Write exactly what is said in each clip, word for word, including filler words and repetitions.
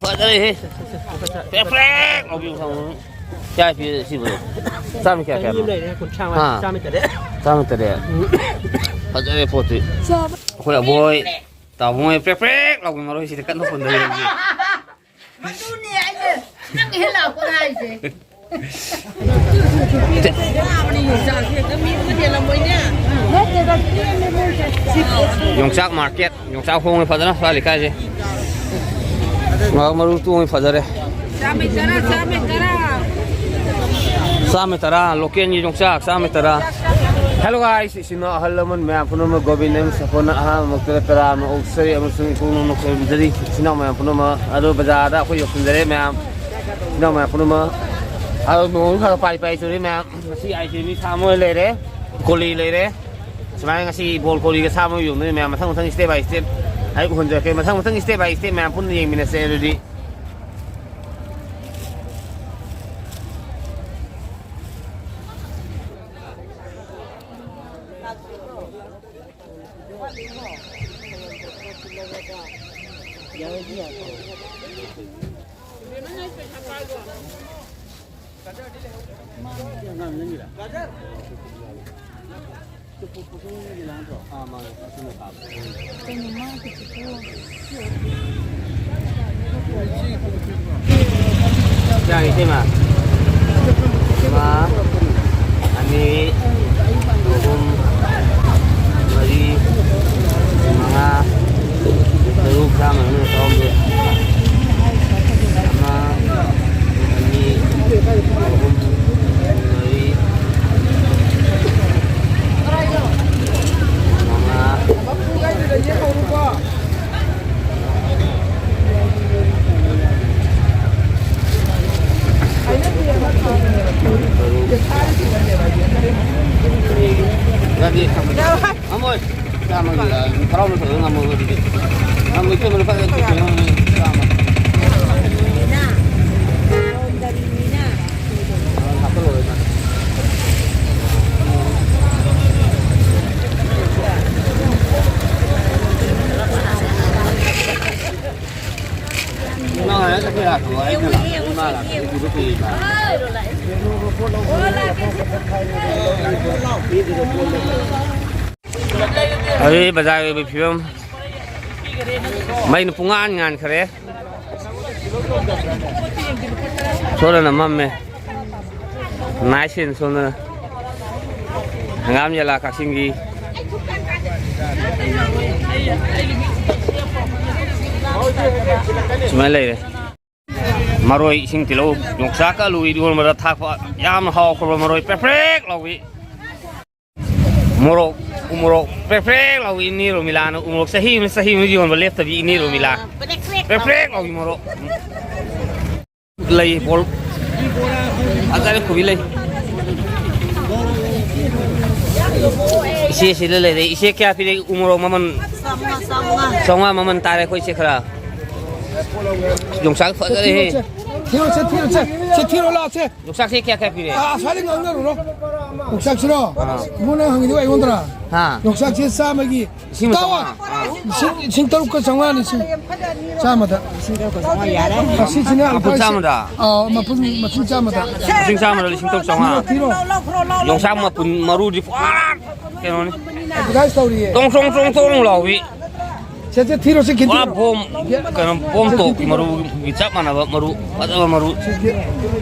ꯐꯖꯔꯦꯍꯦ꯫ ꯄ꯭ꯔꯦꯛ ꯄ꯭ꯔꯦꯛ ꯂꯥꯎꯕꯤꯌꯨ ꯈꯪꯉꯨ꯫ ꯀꯌꯥ ꯄꯤ ꯁꯤꯕꯣ? ꯆꯥꯝꯃ ꯀꯌꯥ, ꯀꯌꯥꯅꯣ? ꯆꯅꯤ ꯂꯩꯔꯦ, ꯀꯨꯟꯊ꯭ꯔꯥ ꯍꯥ? ꯆꯥꯝꯃ ꯇꯔꯦꯠ꯫ ꯆꯥꯝꯃ ꯇꯔꯦꯠ꯫ ꯐꯖꯔꯦ ꯄꯣꯠꯇꯤ꯫ ꯑꯩꯈꯣꯏ ꯑꯕꯣꯏ, ꯇꯥꯃꯣꯏ ꯄ꯭ꯔꯦꯛ ꯄ꯭ꯔꯦꯛ ꯂꯥꯎꯕꯤ ꯃꯔꯣꯏꯁꯤꯗꯤ ꯀꯟꯅ ꯍꯣꯟꯗꯔꯤ ꯍꯧꯖꯤꯛ꯫ ꯃꯗꯨꯅꯦ ꯑꯩꯅ ꯅꯪ ꯍꯦꯛ ꯂꯥꯛꯄꯒ ꯍꯥꯏꯁꯦ꯫ ꯌꯣꯡꯆꯥꯛ ꯃꯥꯔꯀꯦꯠ, ꯌꯣꯡꯆꯥꯛ ꯍꯣꯡꯉꯦ ꯐꯖꯅ ꯁ꯭ꯋꯥꯏ ꯂꯩꯀꯥꯏꯁꯦ꯫ ꯉꯥ ꯃꯔꯨ ꯇꯣꯡꯉꯦ ꯐꯖꯔꯦ꯫ ꯆꯥꯝꯃꯩ ꯇꯔꯥ, ꯆꯥꯝꯃꯩ ꯇꯔꯥ꯫ ꯆꯥꯝꯃꯩ ꯇꯔꯥ, ꯂꯣꯀꯦꯜꯒꯤ ꯌꯣꯡꯆꯥꯛ, ꯆꯥꯝꯃꯩ ꯇꯔꯥ꯫ Hello guys, ꯏꯆꯤꯟ ꯏꯅꯥꯎ ꯑꯍꯜ ꯂꯃꯟ ꯃꯌꯥꯝ ꯄꯨꯝꯅꯃꯛ, ꯒꯣꯕꯤꯟꯗ ꯁꯄꯣꯟꯅ ꯑꯍꯥꯟꯕꯃꯛꯇꯗ ꯇꯔꯥꯝꯅ ꯑꯣꯛꯆꯔꯤ ꯑꯃꯁꯨꯡ ꯏꯄꯨꯛꯅꯤꯡ ꯅꯨꯡꯁꯤꯕꯤꯖꯔꯤ꯫ ꯏꯆꯤꯟ ꯏꯅꯥꯎ ꯃꯌꯥꯝ ꯄꯨꯝꯅꯃꯛ ꯑꯗꯣ ꯕꯖꯥꯔꯗ ꯑꯩꯈꯣꯏ ꯌꯧꯁꯤꯟꯖꯔꯦ ꯃꯌꯥꯝ꯫ ꯏꯆꯤꯟ ꯏꯅꯥꯎ ꯃꯌꯥꯝ ꯄꯨꯝꯅꯃꯛ ꯑꯗꯣ ꯅꯣꯡꯁꯨ ꯈꯔ ꯄꯥꯔꯤ ꯄꯥꯔꯤ ꯆꯨꯔꯤ ꯃꯌꯥꯝ꯫ ꯉꯁꯤ item ꯃꯤ ꯁꯥ ꯃꯣꯏ ꯂꯩꯔꯦ, ꯀꯣꯂꯤ ꯂꯩꯔꯦ꯫ ꯁꯨꯃꯥꯏꯅ ꯉꯁꯤ ꯕꯣꯜ ꯀꯣꯂꯤꯒ ꯁꯥ ꯃꯣꯏ ꯌꯣꯟꯗꯣꯏꯅꯦ ꯃꯌꯥꯝ꯫ ꯃꯊꯪ ꯃꯊꯪ step by step ꯑꯩ ꯎꯍꯟꯖꯔꯛꯀꯦ꯫ ꯃꯊꯪ ꯃꯊꯪ step by step ꯃꯌꯥꯝ ꯄꯨꯟꯅ ꯌꯦꯡꯃꯤꯟꯅꯁꯦ ꯑꯗꯨꯗꯤ꯫ ꯌꯥꯔꯦ, ꯏꯇꯩꯃ꯫ ꯑꯃ, ꯑꯅꯤ, ꯑꯍꯨꯝ, ꯃꯔꯤ, ꯃꯉꯥ, ꯇꯔꯨꯛ, ꯇꯔꯥꯃꯉꯥ, ꯇꯔꯥꯍꯨꯝꯗꯣꯏ꯫ ꯑꯃ, ꯑꯅꯤ, ꯑꯍꯨꯝ, ꯃꯔꯤ, ꯃꯉꯥ꯫ ꯉꯝꯃꯣꯏ꯫ ꯆꯥꯝꯃꯒꯤ, ꯇꯔꯥꯍꯨꯝꯗꯣꯏ ꯇꯧꯔꯒ ꯉꯝꯃꯣꯏ ꯑꯗꯨꯗꯤ꯫ ꯉꯝꯃꯣꯏ, ꯏꯇꯩꯃ, ꯂꯨꯄꯥ ꯆꯥꯝꯃ꯫ ꯑꯩ ꯕꯖꯥꯔꯒꯤ ꯐꯤꯕꯝ, ꯃꯩꯅ ꯄꯨꯡꯉꯥꯟ ꯉꯥꯟꯈ꯭ꯔꯦ꯫ ꯁꯣꯝꯗꯅ ꯃꯝꯃꯦ꯫ ꯅꯥꯏꯠ ꯁꯤꯟ ꯁꯣꯝꯗꯅ꯫ ꯍꯪꯒꯥꯝ ꯌꯦꯂꯥ ꯀꯛꯆꯤꯡꯒꯤ꯫ ꯁꯨꯃꯥꯏꯅ ꯂꯩꯔꯦ꯫ ꯃꯔꯣꯏ, ꯏꯁꯤꯡ, ꯇꯤꯜꯍꯧ, ꯌꯣꯡꯆꯥꯛꯀ ꯑꯂꯨ ꯏꯔꯣꯟꯕꯗ ꯊꯥꯛꯄ ꯌꯥꯝꯅ ꯍꯥꯎꯈ꯭ꯔꯕ ꯃꯔꯣꯏ ꯄ꯭ꯔꯦꯛ ꯄ꯭ꯔꯦꯛ ꯂꯥꯎꯕꯤ꯫ ꯃꯣꯔꯣꯛ, ꯎ ꯃꯣꯔꯣꯛ ꯄ꯭ꯔꯦꯛ ꯄ꯭ꯔꯦꯛ ꯂꯥꯎꯕꯤ ꯏꯅꯦ ꯔꯣꯃꯤꯂꯥꯅ ꯎ ꯃꯣꯔꯣꯛ ꯆꯍꯤ ꯑꯃ ꯆꯍꯤ ꯑꯃ ꯌꯣꯟꯕ ꯂꯦꯞꯇꯕꯤ ꯏꯅꯦ ꯔꯣꯃꯤꯂꯥ꯫ ꯄ꯭ꯔꯦꯛ ꯄ꯭ꯔꯦꯛ ꯂꯥꯎꯕꯤ ꯃꯣꯔꯣꯛ꯫ ꯂꯩ ꯕꯣꯜ꯫ ꯐꯖꯔꯦ ꯀꯣꯕꯤ ꯂꯩ꯫ ꯏꯆꯦ ꯁꯤꯗ ꯂꯩꯔꯦ꯫ ꯏꯆꯦ ꯀꯌꯥ ꯄꯤꯔꯦ ꯎ ꯃꯣꯔꯣꯛ ꯃꯃꯜ? ꯆꯥꯝꯃꯉꯥ, ꯆꯥꯝꯃꯉꯥ꯫ ꯆꯥꯝꯃꯉꯥ ꯃꯃꯜ ꯇꯥꯔꯦ ꯑꯩꯈꯣꯏ ꯏꯆꯦ ꯈꯔ꯫ ꯌꯣꯡꯆꯥꯛ ꯐꯖꯔꯦꯍꯦ꯫ ꯊꯤꯔꯣ, ꯁꯦ, ꯊꯤꯔꯣ, ꯁꯦ꯫ ꯁꯦ, ꯊꯤꯔꯣ, ꯂꯥꯛꯑꯣ, ꯁꯦ꯫ ꯌꯣꯡꯆꯥꯛꯁꯦ ꯀꯌꯥ ꯀꯌꯥ ꯄꯤꯔꯦ? ꯑꯥ, ꯑꯁ꯭ꯋꯥꯏꯗ ꯉꯥꯡꯅꯔꯨꯔꯣ꯫ ꯌꯣꯡꯆꯥꯛꯁꯤꯔꯣ? ꯑꯥ꯫ ꯏꯕꯨꯡꯉꯣ, ꯅꯪ ꯍꯪꯉꯤꯗꯣ ꯑꯩꯉꯣꯟꯗꯔꯥ? ꯍꯥ꯫ ꯌꯣꯡꯆꯥꯛꯁꯦ ꯆꯥꯝꯃꯒꯤ ꯂꯤꯁꯤꯡ ꯑꯃ ꯇꯥꯎꯑꯣ꯫ ꯆꯥꯝꯃꯉꯥ꯫ ꯑꯥ꯫ ꯂꯤꯁꯤꯡ, ꯂꯤꯁꯤꯡ ꯇꯔꯨꯛꯀ ꯆꯥꯝꯃꯉꯥꯅꯤ ꯁꯤ꯫ ꯆꯥꯝꯃꯗ꯫ ꯂꯤꯁꯤꯡ ꯇꯔꯨꯛꯀ ꯆꯥꯝꯃꯉꯥ ꯌꯥꯔꯦ꯫ ꯑꯁꯤꯁꯤꯅ ꯃꯄꯨꯟ ꯂꯨꯄꯥ ꯆꯥꯝꯃꯗ? ꯑꯥ, ꯃꯄꯨꯟ, ꯃꯄꯨꯟ ꯆꯥꯝꯃꯗ꯫ ꯂꯤꯁꯤꯡ ꯆꯥꯝꯃꯗ ꯂꯤꯁꯤꯡ ꯇꯔꯨꯛ ꯆꯥꯝꯃꯉꯥ꯫ ꯊꯤꯔꯣ꯫ ꯌꯣꯡꯆꯥꯛ ꯃꯄꯨꯟ ꯃꯔꯨꯗꯤ ꯄꯨꯔꯥ ꯀꯩꯅꯣꯅꯤ꯫ ꯑꯦꯗꯚꯔꯇꯥꯏꯁ ꯇꯧꯔꯤꯌꯦ꯫ ꯇꯣꯡ ꯇꯣꯡ ꯇꯣꯡ ꯇꯣꯡ ꯂꯥꯎꯕꯤ꯫ ꯁꯦ, ꯁꯦ, ꯊꯤꯔꯣ, ꯁꯤ ꯄꯨꯔꯥ ꯈꯤꯇꯪ꯫ ꯕꯣꯝ, ꯀꯩꯅꯣ, ꯕꯣꯝ ꯁꯦ, ꯇꯣꯛ ꯁꯦ, ꯃꯔꯨꯒꯤ ꯆꯞ ꯃꯥꯟꯅꯕ ꯃꯔꯨ, ꯐꯖꯕ ꯃꯔꯨ꯫ ꯁꯤ ꯊꯤꯔꯣ,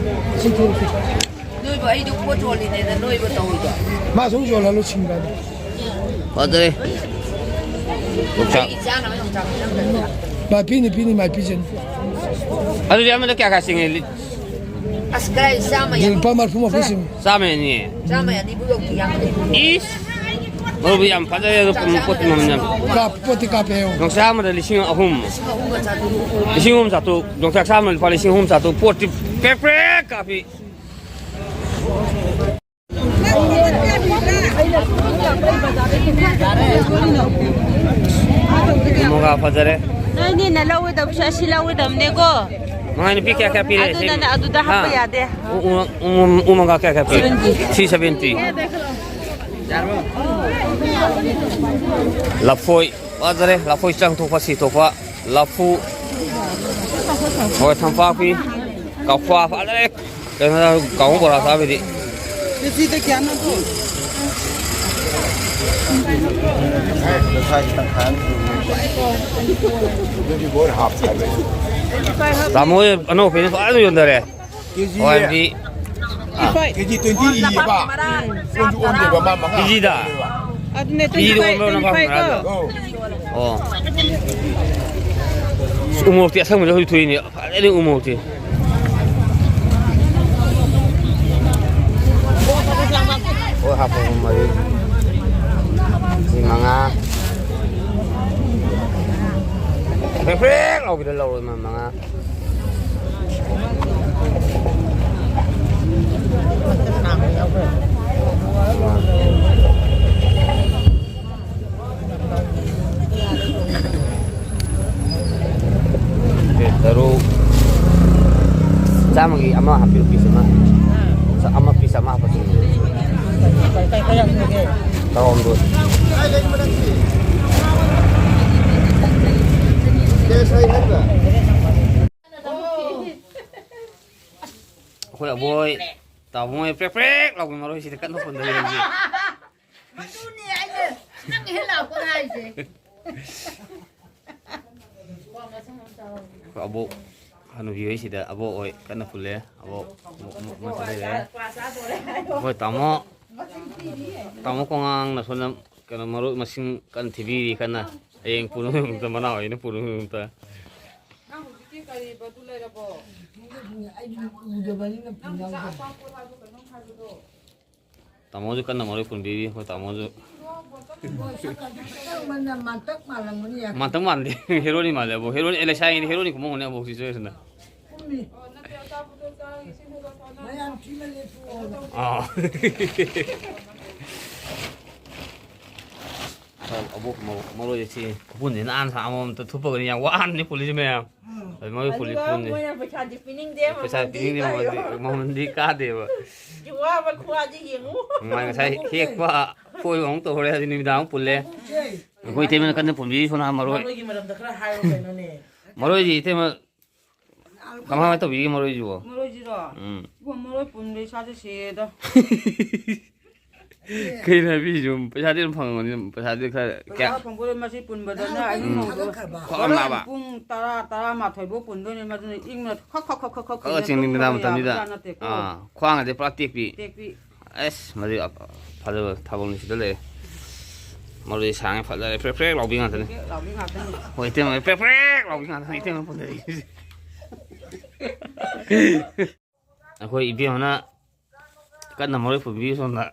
ꯁꯤ ꯊꯤꯔꯣ, ꯁꯤ꯫ ꯅꯣꯏꯕꯨ ꯑꯩꯗꯨ ꯄꯣꯠ ꯌꯣꯜꯂꯤꯅꯦꯅ ꯅꯣꯏꯕ ꯇꯧꯔꯤꯗꯣ꯫ ꯃꯥ ꯁꯨꯝ ꯌꯣꯜꯍꯜꯂꯨ ꯁꯤꯡꯒ꯭ꯔꯥꯗ꯫ ꯐꯖꯔꯦ꯫ ꯌꯣꯡꯆꯥꯛ꯫ ꯑꯩꯒꯤ ꯆꯥꯅꯕ ꯌꯣꯡꯆꯥꯛ ꯄꯤꯔꯝꯗꯕꯤꯗ꯫ ꯃꯥ ꯄꯤꯅꯤ, ꯄꯤꯅꯤ, ꯃꯥ ꯄꯤꯖꯅꯤ꯫ ꯑꯗꯨꯗꯤ ꯑꯃꯗ ꯀꯌꯥ ꯀꯌꯥ ꯆꯤꯡꯉꯤ? ꯂꯤ-, ꯑꯁ, ꯀꯗꯥꯏ ꯆꯥꯝꯃ ꯌꯥꯡꯈꯩ꯫ ꯂꯨꯄꯥ ꯃꯔꯐꯨ ꯃꯔꯐꯨ ꯁꯤꯡꯉꯤ꯫ ꯆꯥꯝꯃ ꯌꯥꯅꯤ꯫ ꯆꯥꯝꯃ ꯌꯥꯅꯤꯕꯨ ꯌꯧꯗꯦ, ꯌꯥꯡꯈꯩ꯫ ꯏꯁ! ꯃꯔꯨꯗꯤ ꯌꯥꯝ ꯐꯖꯔꯦ ꯑꯗꯣ, ꯄꯣꯠꯇꯤ ꯃꯃꯜ ꯌꯥꯝ꯫ ꯀꯥꯞ-, ꯄꯣꯠꯇꯤ ꯀꯥꯞꯄꯦ ꯍꯥꯏꯌꯣ꯫ ꯌꯣꯡꯆꯥꯛ ꯑꯃꯗ ꯂꯤꯁꯤꯡ ꯑꯍꯨꯝ꯫ ꯂꯤꯁꯤꯡ ꯑꯍꯨꯝꯒ ꯆꯥꯇ꯭ꯔꯨꯛ꯫ ꯂꯤꯁꯤꯡ ꯑꯍꯨꯝ ꯆꯥꯇ꯭ꯔꯨꯛ꯫ ꯌꯣꯡꯆꯥꯛ ꯆꯥꯝꯃ ꯂꯨꯄꯥ ꯂꯤꯁꯤꯡ ꯑꯍꯨꯝ ꯆꯥꯇ꯭ꯔꯨꯛ꯫ ꯄꯣꯠꯇꯤ ꯄ꯭ꯔꯦꯛ ꯄ꯭ꯔꯦꯛ ꯀꯥꯞꯄꯤ꯫ ꯃꯣꯒꯥ ꯐꯖꯔꯦ꯫ ꯅꯣꯏꯅꯤꯅ ꯂꯧꯒꯗꯕꯁꯨ ꯑꯁꯤ ꯂꯧꯒꯗꯕꯅꯦꯀꯣ꯫ ꯃꯉꯥꯏ ꯅꯨꯄꯤ ꯀꯌꯥ ꯀꯌꯥ ꯄꯤꯔꯦ? ꯑꯗꯨꯅꯅꯦ, ꯑꯗꯨꯗ ꯍꯥꯞꯄ ꯍꯥ? ꯌꯥꯗꯦ꯫ ꯎ, ꯎ, ꯎ, ꯎ ꯃꯣꯒꯥ ꯀꯌꯥ ꯀꯌꯥ ꯄꯤꯔꯦ? Three seventy. ꯂꯐꯣꯏ ꯐꯖꯔꯦ, ꯂꯐꯣꯏ ꯆꯪ ꯊꯣꯛꯄ ꯁꯤ ꯊꯣꯛꯄ꯫ ꯂꯐꯨ꯫ ꯍꯣꯏ, ꯊꯝꯄꯥꯛꯄꯤ꯫ ꯀꯐ꯭ꯋꯥ ꯐꯖꯔꯦ꯫ ꯀꯩꯅꯣ, ꯀꯥꯡꯍꯧ ꯕꯣꯔꯥ ꯆꯥꯕꯩꯗꯤ꯫ ꯀꯦꯖꯤꯗ ꯀꯌꯥꯅꯣ ꯑꯗꯣ? ꯇꯪꯈꯥꯏ ꯑꯃ ꯁꯨꯔꯦ꯫ ꯑꯗꯨꯗꯤ ꯂꯣꯏ ꯍꯥꯞ ꯍꯥꯏꯕ꯫ ꯇꯥꯃꯣ ꯍꯣꯏ ꯑꯅꯧꯕ ꯐꯖꯅ ꯌꯣꯟꯊꯔꯦ꯫ ꯀꯦꯖꯤ ꯍꯋꯥꯏꯗꯤ ꯀꯦꯖꯤ ꯇ꯭ꯋꯦꯟꯇꯤ ꯏꯌꯦꯕ꯫ ꯑꯣꯟꯁꯨ ꯑꯣꯟꯗꯦꯕ, ꯃꯥ ꯃꯉꯥ ꯀꯦꯖꯤꯗ? ꯈꯛꯇꯅꯦꯕ꯫ ꯑꯗꯨꯅꯦ, ꯀꯦꯖꯤꯗ ꯇ꯭ꯋꯦꯟꯇꯤ ꯐꯥꯏꯚ, ꯑꯣꯟꯕ꯭ꯔꯣ, ꯅꯄꯥꯛꯄꯤ ꯇ꯭ꯋꯦꯟꯇꯤ ꯐꯥꯏꯚ ꯀꯣ? ꯃꯉꯥꯗ? ꯑꯣ꯫ ꯑꯁ, ꯎꯃꯣꯔꯣꯛꯇꯤ ꯑꯁꯪꯕꯁꯦ ꯍꯧꯖꯤꯛ ꯊꯣꯛꯏꯅꯦ꯫ ꯐꯖꯅꯤ ꯎꯃꯣꯔꯣꯛꯇꯤ꯫ ꯍꯣꯏ, ꯍꯥꯞꯄ ꯑꯍꯨꯝ ꯃꯔꯤ꯫ ꯁꯤ ꯃꯉꯥ꯫ ꯄ꯭ꯔꯦꯛ ꯄ꯭ꯔꯦꯛ ꯂꯥꯎꯕꯤꯗ ꯂꯧꯔꯣ, ꯏꯃꯥ, ꯃꯉꯥ꯫ ꯄꯦꯛ ꯇꯔꯨꯛ꯫ ꯆꯥꯝꯃꯒꯤ ꯑꯃ ꯍꯥꯞꯄꯤꯔꯣ, ꯄꯤꯁ ꯑꯃ꯫ ꯑꯃ, ꯄꯤꯁ ꯑꯃ ꯍꯥꯞꯄꯁꯤ꯫ ꯇꯔꯥꯍꯨꯝꯗꯣꯏ꯫ ꯑꯩꯈꯣꯏ ꯑꯕꯣꯏ, ꯇꯥꯃꯣ ꯍꯣꯏ ꯄ꯭ꯔꯦꯛ ꯄ꯭ꯔꯦꯛ ꯂꯥꯎꯕ ꯃꯔꯣꯏꯁꯤꯗ ꯀꯟꯅ ꯍꯣꯠꯅꯔꯤ ꯍꯧꯖꯤꯛ꯫ ꯃꯗꯨꯅꯦ ꯑꯩꯅ ꯅꯪ ꯍꯦꯛ ꯂꯥꯛꯄꯒ ꯍꯥꯏꯁꯦ꯫ ꯑꯩꯈꯣꯏ ꯑꯕꯣꯛ ꯍꯅꯨꯕꯤ ꯍꯣꯏꯁꯤꯗ ꯑꯕꯣꯛ ꯍꯣꯏ ꯀꯟꯅ ꯄꯨꯜꯂꯦ꯫ ꯑꯕꯣꯛ ꯑꯃ, ꯑꯃ, ꯑꯃꯁꯨ ꯂꯩꯔꯦ꯫ ꯑꯩꯈꯣꯏ ꯇꯥꯃꯣ, ꯇꯥꯃꯣ ꯀꯣꯉꯥꯡꯅ ꯁꯣꯝꯗ ꯀꯩꯅꯣ ꯃꯔꯣꯏ ꯃꯁꯤꯡ ꯀꯟꯅ ꯊꯤꯕꯤꯔꯤ ꯀꯟꯅ꯫ ꯍꯌꯦꯡ ꯄꯨꯅꯕ ꯃꯅꯥꯎ ꯍꯣꯏꯅ ꯄꯨꯅꯕ꯫ ꯅꯪ ꯍꯧꯖꯤꯛꯀꯤ ꯀꯔꯤꯕꯗꯨ ꯂꯩꯔꯕꯣ? ꯑꯩꯗꯤ ꯎꯗꯕꯅꯤꯅ ꯅꯪ ꯉꯁꯥꯏ ꯄꯨꯅꯕꯗꯣ꯫ ꯑꯆꯥꯄꯣꯠ ꯍꯥꯏꯕ ꯀꯩꯅꯣꯝ ꯍꯥꯏꯕꯗꯣ꯫ ꯇꯥꯃꯣꯁꯨ ꯀꯟꯅ ꯃꯔꯣꯏ ꯄꯨꯟꯕꯤꯔꯤ ꯑꯩꯈꯣꯏ ꯇꯥꯃꯣꯁꯨ꯫ ꯃꯥꯟꯇꯛ ꯃꯥꯜꯂꯝꯒꯅꯤ ꯌꯥ꯫ ꯃꯥꯟꯇꯪ ꯃꯥꯟꯗꯦ꯫ ꯍꯦꯔꯣꯅꯤ ꯃꯥꯜꯂꯦ ꯑꯕꯣ꯫ ꯍꯦꯔꯣꯅꯤ, ꯑꯦ, ꯂꯩꯁꯥꯏꯅꯤ, ꯍꯦꯔꯣꯅꯤ ꯀꯨꯝꯃꯝꯒꯅꯤ ꯑꯕꯣꯛꯁꯤ ꯆꯣꯏꯁꯅ꯫ ꯀꯨꯝꯃꯤ꯫ ꯑꯣ, ꯅꯠꯇꯦ, ꯑꯆꯥꯄꯣꯠꯇꯣ ꯆꯥꯔꯒ ꯏꯁꯤꯡꯗꯨꯒ ꯊꯛꯑꯣ꯫ ꯃꯌꯥꯝ ꯊꯤꯃꯜꯂꯦ ꯄꯨꯑꯣꯅ꯫ ꯑꯥ꯫ ꯑꯕꯣꯛ ꯃꯔꯣꯏ, ꯃꯔꯣꯏꯁꯦ ꯁꯤ ꯈꯨꯄꯨꯟꯁꯤ ꯅꯥꯟꯅ ꯁꯥ ꯑꯃꯃꯝꯇ ꯊꯨꯞꯄꯒꯅꯤ ꯌꯥꯝ ꯋꯥꯅꯅꯤ ꯄꯨꯜꯂꯤꯁꯦ ꯃꯌꯥꯝ꯫ ꯎꯝ꯫ ꯑꯗꯨ ꯃꯔꯣꯏ ꯄꯨꯜꯂꯤ ꯑꯗꯨꯒ ꯄꯨꯟꯅꯤ꯫ ꯃꯣꯏꯅ ꯄꯩꯁꯥꯗꯤ ꯄꯤꯅꯤꯡꯗꯦ, ꯄꯩꯁꯥ ꯃꯃꯜꯗꯤ ꯄꯤꯅꯤꯡꯗꯦ, ꯀꯥꯏꯌꯣ꯫ ꯃꯃꯜꯗꯤ, ꯃꯃꯜꯗꯤ ꯀꯥꯗꯦꯕ꯫ ꯋꯥꯕ ꯈꯨꯋꯥꯁꯤ ꯌꯦꯡꯉꯨ꯫ ꯃꯥꯏ ꯉꯁꯥꯏ ꯍꯦꯛꯄ ꯐꯣꯏꯕ ꯑꯃꯨꯛ ꯇꯧꯔꯦ, ꯍꯧꯖꯤꯛ ꯅꯨꯃꯤꯗꯥꯡ ꯑꯃꯨꯛ ꯄꯨꯜꯂꯦ꯫ ꯑꯩꯈꯣꯏ ꯏꯇꯩꯃꯅ ꯀꯟꯅ ꯄꯨꯟꯕꯤꯔꯤ ꯁꯣꯅꯥ ꯃꯔꯣꯏ꯫ ꯃꯔꯣꯏꯒꯤ ꯃꯔꯝꯗ ꯈꯔ ꯍꯥꯏꯔꯣ ꯀꯩꯅꯣꯅꯦ꯫ ꯃꯔꯣꯏꯁꯤ ꯏꯇꯩꯃ ꯀꯃꯥꯏ ꯀꯃꯥꯏ ꯇꯧꯕꯤꯔꯤꯒꯦ ꯃꯔꯣꯏꯁꯤꯕꯣ? ꯃꯔꯣꯏꯁꯤꯔꯣ? ꯎꯝ꯫ ꯏꯕꯣ, ꯃꯔꯣꯏ ꯄꯨꯟꯕ ꯏꯁꯥꯁꯦ ꯁꯦꯗ꯫ ꯀꯩꯅꯣ ꯍꯥꯏꯕꯤꯁꯤꯕꯨ? ꯄꯩꯁꯥꯗꯤ ꯑꯗꯨꯝ ꯐꯪꯉꯝꯒꯅꯤ, ꯄꯩꯁꯥꯗꯤ ꯈꯔ ꯄꯩꯁꯥ ꯀꯌꯥ? ꯐꯪꯕꯗ ꯃꯁꯤ ꯄꯨꯟꯕꯗꯅ ꯑꯍꯤꯡ ꯎꯝ꯫ ꯅꯣꯡꯗꯣ ꯈ꯭ꯋꯥꯡ ꯅꯥꯕ꯫ ꯍꯣꯔꯦꯟ ꯄꯨꯡ ꯇꯔꯥ, ꯇꯔꯥꯃꯥꯊꯣꯏ ꯐꯥꯎ ꯄꯨꯟꯗꯣꯏꯅꯦ, ꯃꯗꯨꯅ ꯏꯪꯅ ꯈꯛ, ꯈꯛ, ꯈꯛ, ꯈꯛ, ꯈꯛ ꯈꯛ ꯆꯤꯡꯅꯤꯡꯗꯅ ꯇꯨꯝꯕ ꯃꯇꯝꯁꯤꯗ꯫ ꯌꯥꯕꯖꯥꯠ ꯅꯠꯇꯦꯀꯣ꯫ ꯑꯥ, ꯈ꯭ꯋꯥꯡꯒꯁꯦ ꯄꯨꯔꯥ ꯇꯦꯛꯄꯤ꯫ ꯇꯦꯛꯄꯤ꯫ ꯑꯁ, ꯃꯗꯨ ꯐꯖꯕ ꯊꯥꯕꯜꯅꯤ ꯁꯤꯗ ꯂꯩꯔꯦ꯫ ꯃꯔꯣꯏ ꯁꯥꯡꯉꯦ, ꯐꯖꯔꯦ, ꯄ꯭ꯔꯦꯛ ꯄ꯭ꯔꯦꯛ ꯂꯥꯎꯕꯤ ꯉꯥꯛꯇꯅꯤ꯫ ꯄ꯭ꯔꯦꯛ ꯂꯥꯎꯕꯤ ꯉꯥꯛꯇꯅꯤ꯫ ꯍꯣꯏ, ꯏꯇꯩꯃ, ꯄ꯭ꯔꯦꯛ ꯄ꯭ꯔꯦꯛ ꯂꯥꯎꯕꯤ ꯉꯥꯛꯇꯅꯤ ꯏꯇꯩꯃ ꯄꯨꯟꯅꯔꯤꯁꯦ꯫ ꯑꯩꯈꯣꯏ ꯏꯕꯦꯝꯃꯅ ꯀꯟꯅ ꯃꯔꯣꯏ ꯄꯨꯟꯕꯤꯌꯨ ꯁꯣꯝꯗ꯫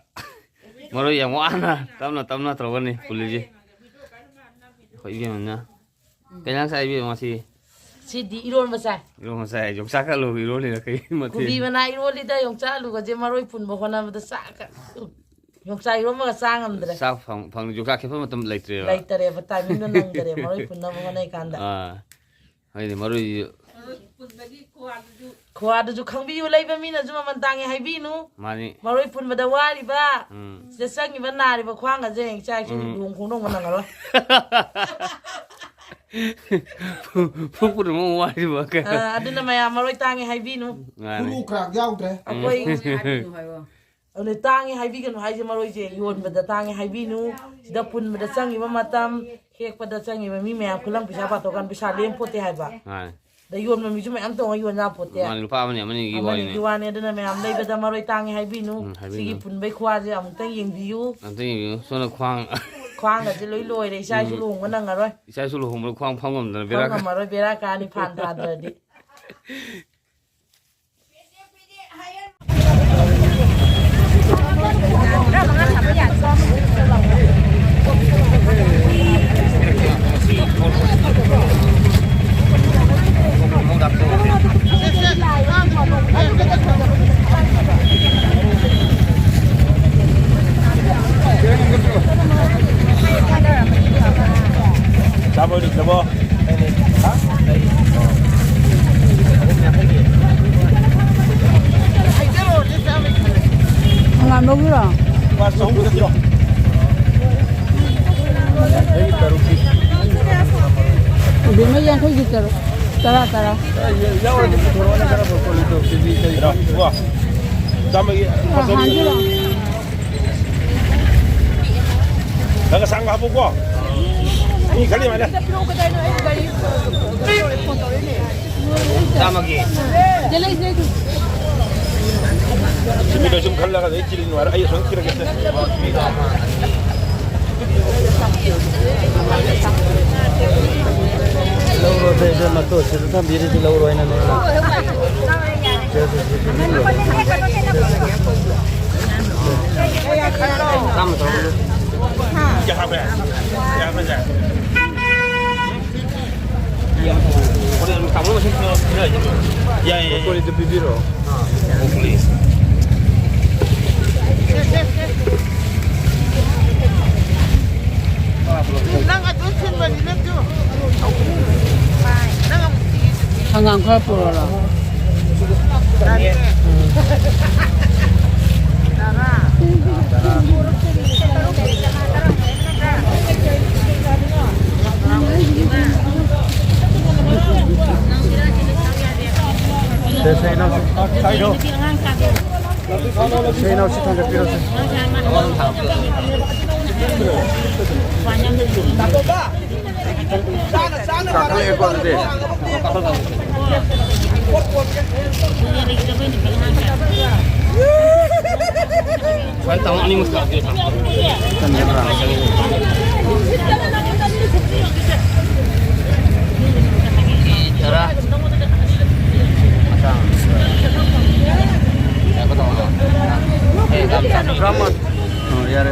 ꯃꯔꯣꯏ ꯌꯥꯝ ꯋꯥꯅ ꯇꯞꯅ ꯇꯞꯅ ꯇꯧꯔꯒꯅꯤ ꯄꯨꯜꯂꯤꯁꯦ꯫ ꯑꯩꯈꯣꯏ ꯏꯕꯦꯝꯃꯅ ꯀꯩ ꯏꯟꯖꯥꯡ ꯆꯥꯏ ꯏꯕꯦꯝꯃ ꯉꯁꯤ? ꯁꯤꯗꯤ ꯏꯔꯣꯟꯕ ꯆꯥꯏ꯫ ꯏꯔꯣꯟꯕ ꯆꯥꯏ꯫ ꯌꯣꯡꯆꯥꯛꯀ ꯑꯂꯨꯒ ꯏꯔꯣꯜꯂꯤꯔ ꯀꯩ ꯃꯊꯦꯜ? ꯀꯣꯕꯤ ꯃꯅꯥ ꯏꯔꯣꯜꯂꯤꯗ, ꯌꯣꯡꯆꯥꯛ ꯑꯂꯨꯒꯁꯦ ꯃꯔꯣꯏ ꯄꯨꯟꯕ ꯍꯣꯠꯅꯕꯗ ꯆꯥꯛꯀ ꯌꯣꯡꯆꯥꯛ ꯏꯔꯣꯝꯕꯒ ꯆꯥ ꯉꯝꯗ꯭ꯔꯦ꯫ ꯆꯥꯛ ꯐꯪ-, ꯐꯪ-, ꯌꯣꯡꯆꯥꯛ ꯈꯦꯠꯄ ꯃꯇꯝ ꯂꯩꯇ꯭ꯔꯦꯕ꯫ ꯂꯩꯇꯔꯦꯕ, ꯇꯥꯏꯃꯤꯡꯗꯣ ꯅꯪꯗꯔꯦ ꯃꯔꯣꯏ ꯄꯨꯟꯅꯕ ꯍꯣꯠꯅꯩ ꯀꯥꯟꯗ꯫ ꯑꯥ, ꯍꯣꯏꯅꯦ, ꯃꯔꯣꯏꯁꯨ꯫ ꯈꯨꯋꯥꯗꯨꯁꯨ ꯈꯪꯕꯤꯌꯨ, ꯂꯩꯕ ꯃꯤꯅꯁꯨ ꯃꯃꯜ ꯇꯥꯡꯉꯦ ꯍꯥꯏꯕꯤꯅꯨ꯫ ꯃꯥꯅꯤ꯫ ꯃꯔꯣꯏ ꯄꯨꯟꯕꯗ ꯋꯥꯔꯤꯕ, ꯎꯝ꯫ ꯁꯤꯗ ꯆꯪꯉꯤꯕ ꯅꯥꯔꯤꯕ ꯈ꯭ꯋꯥꯡꯒꯁꯦ ꯏꯆꯥ ꯏꯁꯨ ꯎꯝ꯫ ꯂꯨꯍꯣꯡ ꯈꯣꯡꯗꯣꯡꯕ ꯅꯪꯉꯔꯣꯏ꯫ ꯐꯨ-, ꯐꯨ ꯄꯨꯝꯅꯃꯛ ꯋꯥꯔꯤꯕ ꯀꯩꯅꯣ꯫ ꯑꯥ, ꯑꯗꯨꯅ ꯃꯌꯥꯝ ꯃꯔꯣꯏ ꯇꯥꯡꯉꯦ ꯍꯥꯏꯕꯤꯅꯨ꯫ ꯃꯥꯅꯤ꯫ ꯈꯨꯔꯨ ꯈꯔꯥꯛ ꯌꯥꯎꯗ꯭ꯔꯦ꯫ ꯑꯩꯈꯣꯏ ꯍꯥꯏꯕꯤꯅꯨ ꯍꯥꯏꯌꯣ꯫ ꯑꯗꯨꯅ ꯇꯥꯡꯉꯦ ꯍꯥꯏꯕꯤꯒꯅꯨ ꯍꯥꯏꯁꯦ, ꯃꯔꯣꯏꯁꯦ ꯌꯣꯟꯕꯗ ꯇꯥꯡꯉꯦ ꯍꯥꯏꯕꯤꯅꯨ꯫ ꯁꯤꯗ ꯄꯨꯟꯕꯗ ꯆꯪꯉꯤꯕ ꯃꯇꯝ, ꯍꯦꯛꯄꯗ ꯆꯪꯉꯤꯕ ꯃꯤ ꯃꯌꯥꯝ ꯈꯨꯂꯪ ꯄꯩꯁꯥ ꯄꯥꯊꯣꯛꯀꯥꯟ ꯄꯩꯁꯥ ꯂꯦꯝꯄꯣꯠꯇꯦ ꯍꯥꯏꯕ꯫ ꯃꯥꯅꯤ꯫ ꯑꯗ ꯌꯣꯟꯕ ꯃꯤꯁꯨ ꯃꯌꯥꯝ ꯇꯣꯡꯉ ꯌꯣꯟ ꯌꯥꯄꯣꯠꯇꯦ꯫ ꯃꯥꯅꯤ, ꯂꯨꯄꯥ ꯑꯃꯅꯤ, ꯑꯃꯅꯤꯒꯤ ꯋꯥꯔꯤꯅꯤ꯫ ꯑꯃꯅꯤꯒꯤ ꯋꯥꯅꯤ꯫ ꯑꯗꯨꯅ ꯃꯌꯥꯝ ꯂꯩꯕꯗ ꯃꯔꯣꯏ ꯇꯥꯡꯉꯦ ꯍꯥꯏꯕꯤꯅꯨ꯫ ꯎꯝ, ꯍꯥꯏꯕꯤꯅꯨ꯫ ꯁꯤꯒꯤ ꯄꯨꯟꯕꯩ ꯈꯨꯋꯥꯁꯦ ꯑꯃꯨꯛꯇꯪ ꯌꯦꯡꯕꯤꯌꯨ꯫ ꯑꯝꯇ ꯌꯦꯡꯕꯤꯌꯨ꯫ ꯁꯣꯝꯗ ꯈ꯭ꯋꯥꯡ ꯈ꯭ꯋꯥꯡꯒꯁꯦ ꯂꯣꯏ ꯂꯣꯏꯔꯦ, ꯏꯆꯥ ꯏꯁꯨ ꯎꯝ꯫ ꯂꯨꯍꯣꯡꯕ ꯅꯪꯉꯔꯣꯏ꯫ ꯏꯆꯥ ꯏꯁꯨ ꯂꯨꯍꯣꯡꯕꯗ ꯈ꯭ꯋꯥꯡ ꯐꯝ ꯉꯝꯗꯅ ꯐꯝ ꯕꯦꯔꯥ ꯀꯥ- ꯉꯝꯃꯔꯣꯏ, ꯕꯦꯔꯥ ꯀꯥꯅꯤ ꯐꯥꯟ ꯊꯥꯗ꯭ꯔꯗꯤ꯫ ꯆꯥꯕ ꯂꯣꯏꯗ꯭ꯔꯤꯕꯣ? ꯍꯪꯒꯥꯝ ꯂꯧꯕꯤꯔꯣ? ꯂꯨꯄꯥ ꯆꯍꯨꯝ ꯈꯛꯇ ꯄꯤꯔꯣ꯫ ꯏꯕꯦꯝꯃ, ꯌꯥꯡꯈꯩꯒꯤ ꯇꯔꯨꯛ꯫ ꯇꯔꯥ, ꯇꯔꯥ꯫ ꯌꯥꯎꯔꯗꯤ ꯄꯨꯊꯣꯔꯛꯑꯣꯅꯦ, ꯈꯔ ꯄꯨꯊꯣꯔꯛꯑꯣ꯫ ꯀꯦ ꯖꯤ ꯀꯩ ꯀꯩꯅꯣ, ꯀꯣ? ꯆꯥꯝꯃꯒꯤ ꯑ, ꯍꯥꯟꯁꯤꯔꯣ? ꯅꯪ ꯑꯁꯥꯡꯕ ꯍꯥꯞꯄꯨꯀꯣ꯫ ꯃꯤ ꯈꯜꯂꯤ ꯃꯥꯜꯂꯦ꯫ ꯆꯥꯝꯃꯒꯤ꯫ ꯁꯤꯃꯤꯗꯣ ꯁꯨꯝ ꯈꯜꯂꯒ ꯑꯗꯩ ꯆꯤꯜꯂꯤ ꯅꯨꯡꯉꯥꯏꯔ ꯑꯩ ꯑꯁꯣꯝ ꯊꯤꯔꯒꯦ꯫ ꯂꯧꯔꯣꯁꯦ, ꯏꯕꯦꯝꯃ, ꯇꯣ, ꯁꯤꯗ ꯊꯝꯕꯤꯔꯤꯁꯤ ꯂꯧꯔꯣ ꯍꯥꯏꯅ ꯅꯣꯏꯅ꯫ ꯁꯦ, ꯁꯦ, ꯁꯦ, ꯁꯦ, ꯁꯦ꯫ ꯆꯥꯝꯃ ꯇꯧꯔꯣ꯫ ꯀꯌꯥ ꯍꯥꯞꯄꯦ? ꯀꯌꯥ ꯍꯥꯞꯄꯦ, ꯁꯦ? ꯍꯣꯔꯦꯟ ꯇꯥꯃꯣ ꯃꯁꯤꯡ ꯄꯤꯔꯣ, ꯄꯤꯔꯣ, ꯄꯤꯔꯣ꯫ ꯌꯥꯏ, ꯌꯥꯏ, ꯌꯥꯏ꯫ ꯃꯈꯣꯏꯗ ꯄꯤꯕꯤꯔꯣ꯫ ꯑꯥ, ꯍꯣꯏ, please꯫ ꯅꯪ ꯑꯗꯨ ꯊꯤꯟꯕꯅꯤ ꯅꯠꯇ꯭ꯔꯣ? ꯅꯪ ꯑꯃꯨꯛ ꯄꯤꯔꯤꯗꯨꯗꯤ꯫ ꯍꯪꯒꯥꯝ ꯈꯔ ꯄꯨꯔꯛꯑꯣ꯫ ꯇꯔꯥ꯫ ꯁꯦ, ꯁꯦ, ꯏꯅꯥꯎꯁꯤ꯫ ꯁꯥꯏꯗꯣ꯫ ꯁꯦ, ꯏꯅꯥꯎꯁꯤ ꯊꯥꯡꯒꯠꯄꯤꯔꯣꯁꯦ꯫ ꯀꯥꯈꯠꯂꯛꯑꯦꯀꯣ ꯑꯗꯨꯗꯤ꯫ ꯁꯨꯃꯥꯏꯅ ꯇꯧꯔ ꯑꯅꯤꯃꯛ ꯆꯥꯁꯦ꯫ ꯆꯟꯒꯗ꯭ꯔꯥ? ꯇꯔꯥ꯫ ꯉꯥꯏꯈꯣ, ꯇꯥꯃꯣ꯫ ꯑꯦ, ꯇꯥꯃꯣ, ꯇꯥꯃꯣ꯫ ꯇꯔꯥꯃꯉꯥ꯫ ꯑꯣ, ꯌꯥꯔꯦ꯫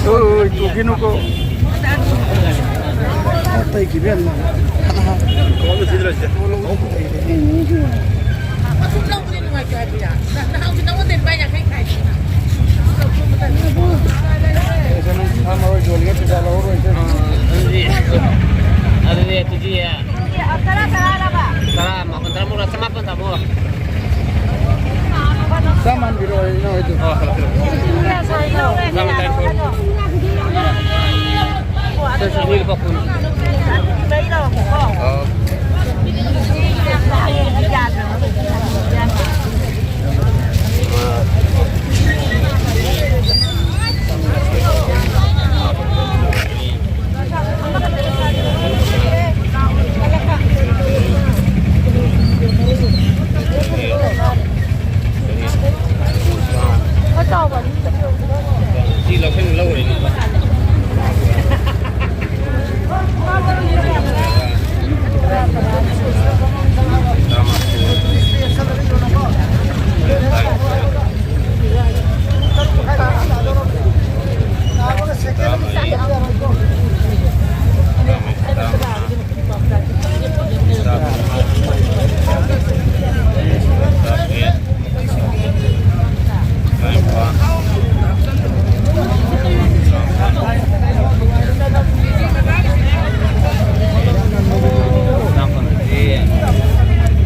ꯍꯣꯏ, ꯍꯣꯏ, ꯇꯨꯈꯤꯅꯨꯀꯣ꯫ ꯑꯇꯩ ꯈꯤꯕꯦꯟꯅ꯫ ꯁꯥ ꯃꯔꯣꯏ ꯌꯣꯜꯂꯤꯉꯩ ꯄꯩꯁꯥ ꯂꯧꯍꯧꯔꯣꯏꯁꯦ꯫ ꯑꯗꯨꯗꯤ, ꯑꯗꯨꯗꯤ, ꯑꯗꯨꯗꯤ, ꯇꯔꯥ, ꯇꯔꯥ, ꯇꯔꯥ꯫ ꯇꯔꯥ, ꯃꯥꯄꯟ, ꯇꯔꯥꯃꯨꯛ, ꯆꯃꯥꯄꯟ ꯇꯥꯃꯣ꯫ ꯆꯥꯝꯃ ꯍꯟꯕꯤꯔꯛꯑꯣ, ꯏꯅꯥꯎ꯫ ꯆꯥꯝꯃ ꯇꯔꯥꯅꯤꯊꯣꯏ꯫ ꯁꯤ ꯂꯨꯄꯥ ꯀꯨꯟ꯫ ꯑꯣ꯫ ꯁꯤ ꯂꯧꯁꯤꯜ ꯂꯧꯔꯦꯅꯦ꯫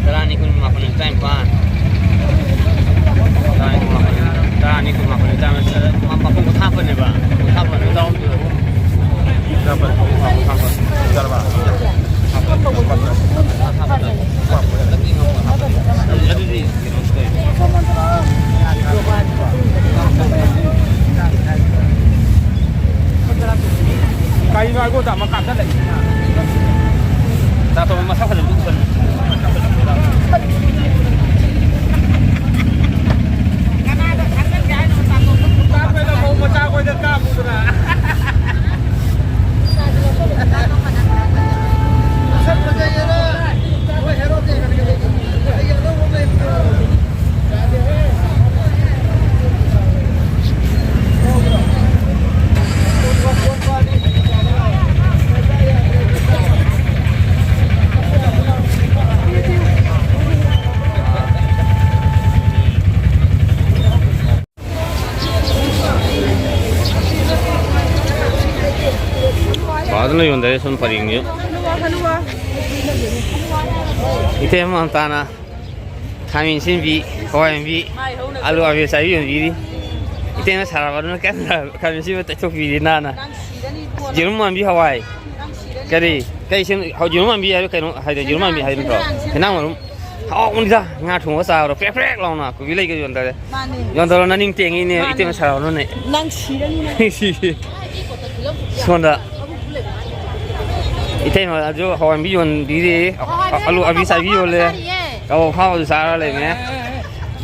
ꯇꯔꯥꯅꯤ ꯀꯨꯟ ꯃꯥꯄꯟ ꯇꯔꯥꯅꯤꯄꯥꯟ꯫ ꯇꯔꯥꯅꯤ ꯀꯨꯟ ꯃꯥꯄꯟ ꯇꯔꯥꯅꯤ ꯀꯨꯟ ꯃꯥꯄꯟ ꯇꯔꯥ ꯃꯥꯄꯟ ꯀꯨꯟꯊ꯭ꯔꯥ ꯃꯥꯄꯟꯅꯦꯕ꯫ ꯀꯨꯟꯊ꯭ꯔꯥ ꯃꯥꯄꯟ ꯇꯔꯥꯍꯨꯝꯗꯣꯏ꯫ ꯀꯩꯅꯣ ꯑꯩꯉꯣꯟꯗ ꯑꯃ ꯀꯥꯞꯁꯤꯜꯂꯛꯏ꯫ ꯇꯥꯇꯣꯟ ꯃꯁꯛ ꯐꯖꯕꯗꯨ ꯎꯠꯄꯅꯤ꯫ ꯀꯥꯞꯄꯦꯗ ꯃꯧ ꯃꯆꯥ ꯈꯣꯏꯗ ꯀꯥꯞꯄꯨꯗꯅ꯫ ꯃꯁꯛ ꯐꯖꯩꯌꯦꯅ ꯃꯣꯏ ꯍꯦꯔꯣꯗ ꯌꯦꯡꯍꯟꯒꯗꯣꯏꯅꯤ꯫ ꯑꯩ ꯑꯅꯧꯕ ꯑꯃ ꯂꯩꯕꯗꯣ꯫ ꯐꯖꯅ ꯌꯣꯟꯊꯔꯦ ꯁꯣꯝ ꯄꯔꯦꯡꯁꯨ꯫ ꯏꯇꯩꯃ ꯃꯝꯇꯥꯅ ꯈꯥꯃꯦꯟ ꯑꯁꯤꯟꯕꯤ, ꯍꯋꯥꯏ ꯃꯨꯕꯤ, ꯑꯂꯨ ꯑꯕꯦ ꯆꯥꯕꯤ ꯌꯣꯟꯕꯤꯔꯤ꯫ ꯏꯇꯩꯅ ꯁꯥꯔꯕꯗꯨꯅ ꯀꯟꯅ ꯈꯥꯃꯦꯟ ꯑꯁꯤꯟꯕ ꯇꯩꯊꯣꯛꯄꯤꯔꯤ ꯅꯥꯟꯅ꯫ ꯌꯦꯔꯨꯝ ꯃꯥꯟꯕꯤ ꯍꯋꯥꯏ꯫ ꯀꯔꯤ? ꯀꯩ ꯁꯦꯝ-, ꯍꯧ-, ꯌꯦꯔꯨꯝ ꯃꯥꯟꯕꯤ ꯍꯥꯏꯕ ꯀꯩꯅꯣ? ꯍꯥꯏꯗꯤ ꯌꯦꯔꯨꯝ ꯃꯥꯟꯕꯤ ꯍꯥꯏꯕ ꯅꯠꯇ꯭ꯔꯣ? ꯍꯦꯟꯖꯥꯡ ꯃꯔꯨꯝ꯫ ꯍꯥꯎꯕꯅꯤꯗ, ꯉꯥ ꯊꯣꯡꯕ ꯆꯥꯕꯗꯣ ꯄ꯭ꯔꯦꯛ ꯄ꯭ꯔꯦꯛ ꯂꯥꯎꯅ꯫ ꯀꯣꯕꯤ ꯂꯩꯒ ꯌꯣꯟꯗꯔꯦ꯫ ꯃꯥꯅꯦ꯫ ꯌꯣꯟꯗꯔꯣ, ꯅꯅꯤꯡ ꯇꯦꯡꯉꯤꯅꯦ, ꯃꯥꯅꯦ꯫ ꯏꯇꯩꯃ ꯁꯥꯔꯕꯅꯨꯅꯦ꯫ ꯅꯪ ꯁꯤꯔꯅꯤ ꯅꯪ꯫ ꯁꯣꯝꯗ ꯏꯇꯩꯃ ꯑꯗꯨ ꯍꯋꯥꯏ ꯃꯨꯕꯤ ꯌꯣꯟꯕꯤꯔꯤ, ꯍꯋꯥꯏ ꯃꯨꯕꯤ ꯑꯂꯨ ꯑꯕꯤ ꯆꯥꯕꯤ ꯌꯣꯜꯂꯦ꯫ ꯆꯥꯔꯤꯌꯦ꯫ ꯀꯕꯣꯛ ꯐꯥꯎꯕꯗꯨ ꯆꯥꯔ ꯂꯩꯕꯅꯦ꯫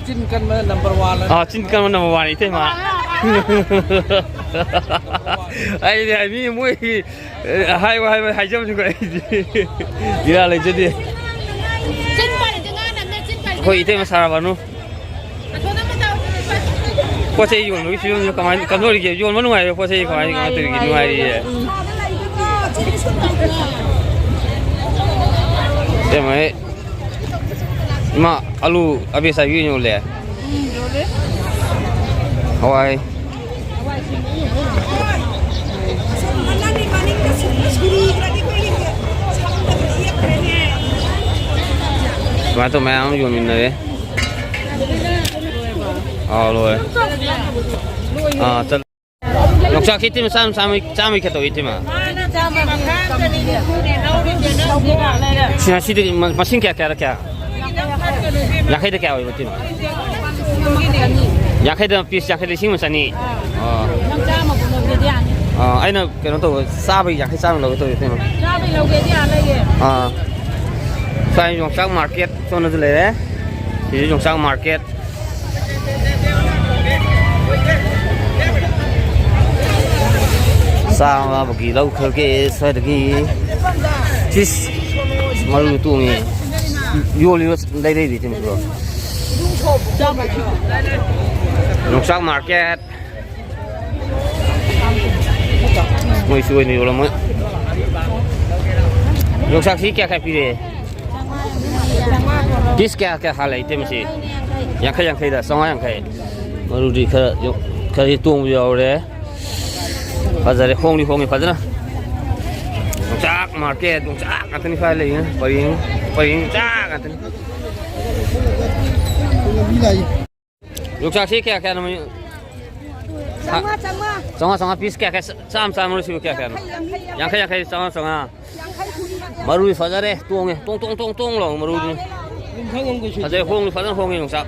ꯆꯤꯟ ꯀꯟꯕ number one꯫ ꯑꯥ, ꯆꯤꯟ ꯀꯟꯕ number one ꯏꯇꯩꯃ꯫ ꯑꯩꯗꯤ ꯃꯤ ꯃꯣꯏꯒꯤ ꯑꯦ, ꯍꯥꯏꯌꯨ, ꯍꯥꯏꯌꯨ, ꯍꯥꯏꯖꯕꯅꯤꯀꯣ ꯑꯩꯗꯤ꯫ ꯏꯔꯥ ꯂꯩꯖꯗꯦ꯫ ꯆꯤꯟ ꯄꯥꯜꯂꯤꯁꯦ ꯉꯥ ꯅꯝꯅ ꯆꯤꯟ ꯄꯥꯜꯂꯤꯁꯦ ꯑꯩꯈꯣꯏ ꯏꯇꯩꯃ ꯁꯥꯔꯕꯅꯨ꯫ ꯑꯁꯣꯝꯗ ꯑꯃ ꯇꯧ꯫ ꯄꯣꯠ ꯆꯩ ꯌꯣꯟꯕꯒꯤ ꯐꯤꯕꯝꯁꯤꯕꯨ ꯀꯃꯥꯏꯅ ꯀꯝꯗꯧꯔꯤꯒꯦ? ꯌꯣꯟꯕ ꯅꯨꯡꯉꯥꯏꯔꯤꯕ ꯄꯣꯠ ꯆꯩ ꯀꯃꯥꯏ, ꯀꯃꯥꯏꯅ ꯇꯧꯔꯤꯒꯦ? ꯅꯨꯡꯉꯥꯏꯔꯤꯌꯦ? ꯎꯝ꯫ ꯏꯇꯩꯃ, ꯏꯃꯥ, ꯑꯂꯨ ꯑꯕꯦ ꯆꯥꯕꯤ ꯑꯣꯏꯅ ꯌꯣꯜꯂꯦ꯫ ꯎꯝ, ꯌꯣꯜꯂꯦ꯫ ꯍꯋꯥꯏ꯫ ꯁꯨꯃꯥꯏꯅ ꯇꯧ ꯃꯌꯥꯝ ꯑꯃ ꯌꯣꯟꯃꯤꯟꯅꯔꯦ꯫ ꯑꯥꯎ, ꯂꯣꯏꯔꯦ꯫ ꯑꯥ, ꯆꯠ-, ꯌꯣꯡꯆꯥꯛꯁꯤ ꯏꯇꯩꯃ ꯆꯥꯝꯃ, ꯆꯥꯝꯃ, ꯆꯥꯝꯃ ꯀꯌꯥ ꯇꯧꯏ, ꯏꯇꯩꯃ? ꯁꯤ ꯉꯁꯤꯗꯤ ꯃ-, ꯃꯁꯤꯡ ꯀꯌꯥ, ꯀꯌꯥꯗ ꯀꯌꯥ? ꯌꯥꯡꯈꯩꯗ ꯀꯌꯥ ꯑꯣꯏꯕ, ꯏꯇꯩꯃ? ꯌꯥꯡꯈꯩꯗ piece ꯌꯥꯡꯈꯩ, ꯂꯤꯁꯤꯡ ꯑꯃ ꯆꯅꯤ꯫ ꯑꯣ꯫ ꯅꯪ ꯆꯥꯝꯃ ꯂꯧꯒꯦꯗꯤ ꯌꯥꯅꯤ꯫ ꯑꯣ, ꯑꯩꯅ ꯀꯩꯅꯣ ꯇꯧꯕ, ꯆꯥꯕꯒꯤ ꯌꯥꯡꯈꯩ ꯆꯥꯝꯃ ꯂꯧꯒꯦ ꯇꯧꯋꯤ, ꯏꯇꯩꯃ꯫ ꯆꯥꯕꯒꯤ ꯂꯧꯒꯦꯗꯤ ꯌꯥ ꯂꯩꯌꯦ꯫ ꯑꯥ꯫ ꯁ꯭ꯋꯥꯏ ꯌꯣꯡꯆꯥꯛ market ꯁꯣꯝꯗꯁꯨ ꯂꯩꯔꯦ꯫ ꯁꯤꯁꯨ ꯌꯣꯡꯆꯥꯛ market꯫ ꯆꯥꯝꯃꯒꯤ ꯂꯧꯈ꯭ꯔꯒꯦ ꯁ꯭ꯋꯥꯏꯗꯒꯤ꯫ ꯁꯤꯁ, ꯃꯔꯨ ꯇꯣꯡꯉꯦ꯫ ꯌꯣꯜꯂꯤꯔꯣ ꯂꯩꯔꯛꯏꯔꯣ ꯏꯇꯩꯃꯕꯣ? ꯌꯣꯡꯆꯥꯛ market꯫ ꯃꯣꯏꯁꯨ ꯑꯣꯏꯅ ꯌꯣꯜꯂꯝꯃꯣꯏ꯫ ꯌꯣꯡꯆꯥꯛꯁꯤ ꯀꯌꯥ ꯀꯌꯥ ꯄꯤꯔꯦ? Piece ꯀꯌꯥ ꯀꯌꯥ ꯍꯥꯜꯂꯦ ꯏꯇꯩꯃꯁꯤ? ꯌꯥꯡꯈꯩ ꯌꯥꯡꯈꯩꯗ, ꯆꯥꯝꯃꯉꯥ ꯌꯥꯡꯈꯩ꯫ ꯃꯔꯨꯗꯤ ꯈꯔ ꯌꯣ-, ꯈꯔꯗꯤ ꯇꯣꯡꯕ ꯌꯥꯎꯔꯦ꯫ ꯐꯖꯔꯦ, ꯍꯣꯡꯗꯤ ꯍꯣꯡꯉꯦ ꯐꯖꯅ꯫ ꯌꯣꯡꯆꯥꯛ market, ꯌꯣꯡꯆꯥꯛ ꯉꯥꯛꯇꯅꯤ ꯁ꯭ꯋꯥꯏ ꯂꯩꯔꯤꯁꯦ꯫ ꯄꯔꯦꯡ, ꯄꯔꯦꯡ ꯌꯣꯡꯆꯥꯛ ꯉꯥꯛꯇꯅꯤ꯫ ꯌꯣꯡꯆꯥꯛꯁꯤ ꯀꯌꯥ ꯀꯌꯥꯅꯣ? ꯆꯥꯝꯃꯉꯥ, ꯆꯥꯝꯃꯉꯥ꯫ ꯆꯥꯝꯃꯉꯥ, ꯆꯥꯝꯃꯉꯥ꯫ ꯄꯤꯁ ꯀꯌꯥ ꯀꯌꯥ? ꯆꯥꯝꯃ, ꯆꯥꯝꯃ ꯁꯤꯕꯨ ꯀꯌꯥ ꯀꯌꯥꯅꯣ? ꯌꯥꯡꯈꯩ, ꯌꯥꯡꯈꯩ꯫ ꯌꯥꯡꯈꯩ, ꯌꯥꯡꯈꯩ, ꯆꯥꯝꯃꯉꯥ, ꯆꯥꯝꯃꯉꯥ꯫ ꯌꯥꯡꯈꯩ ꯍꯨꯝꯐꯨ꯫ ꯃꯔꯨꯗꯤ ꯐꯖꯔꯦ, ꯇꯣꯡꯉꯦ꯫ ꯇꯣꯡ, ꯇꯣꯡ, ꯇꯣꯡ, ꯇꯣꯡ ꯂꯥꯎ ꯃꯔꯨꯗꯤ꯫ ꯐꯖꯩ, ꯍꯣꯡꯁꯨ ꯐꯖꯅ ꯍꯣꯡꯉꯦ ꯌꯣꯡꯆꯥꯛ꯫